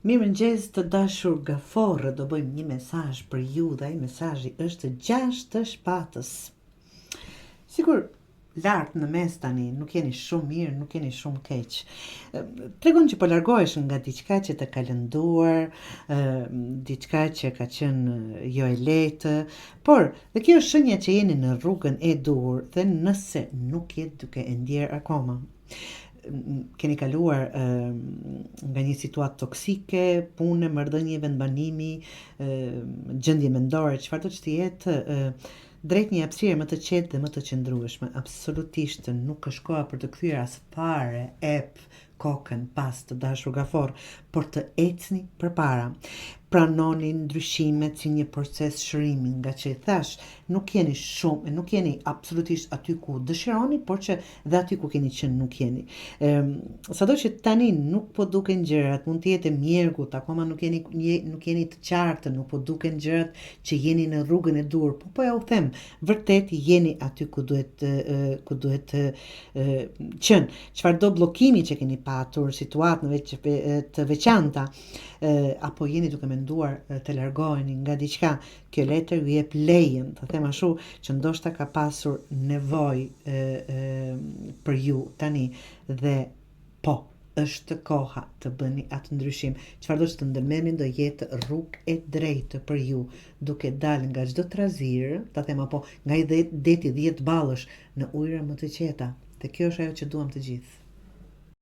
Mirëmëngjes të dashur gaforrë, do bëjmë një mesazh për ju dhe ai mesazhi është gjashtë të shpatës. Sikur lart në mes tani, nuk jeni shumë mirë, nuk jeni shumë keq. Tregon që po largohesh nga diçka që të ka lënduar, diçka që ka qenë jo e lehtë, por dhe kjo është shenja që jeni në rrugën e duhur dhe nëse nuk je duke e ndjerë akoma. Keni kaluar nga një situatë toksike, pune, marrëdhënie, vendbanimi, gjendje mendore, çfarëdo që të jetë, drejt një hapësire më të qetë dhe më të qëndrueshme. Absolutisht nuk është koha për të kthyer as fare ep kokën pas të dashur gaforrë, por të ecni përpara. Pranoni ndryshimet si një proces shërimi, ngaqë thashë, nuk jeni shumë, nuk jeni absolutisht aty ku dëshironi, por që dhe aty ku keni qenë nuk jeni. Ëm, sado që tani nuk po duken gjërat, mund të jetë e mjegut, akoma nuk jeni nuk jeni të qartë, nuk po duken gjërat që jeni në rrugën e duhur, po po ja u them, vërtet jeni aty ku duhet ku duhet qenë. Çfarëdo bllokimi që keni patur, situatë në veç, të veçanta, apo jeni duke menduar të largoheni nga diçka, kjo letër ju jep lejen, të them ashtu, që ndoshta ka pasur nevojë për ju tani dhe po, është koha të bëni atë ndryshim. Çfarëdo që të ndërmerrni do jetë rrugë e drejtë për ju, duke dalë nga çdo trazirë, ta them apo nga ai deti dhjetëballësh në ujëra më të qeta. Dhe kjo është ajo që duam të gjithë.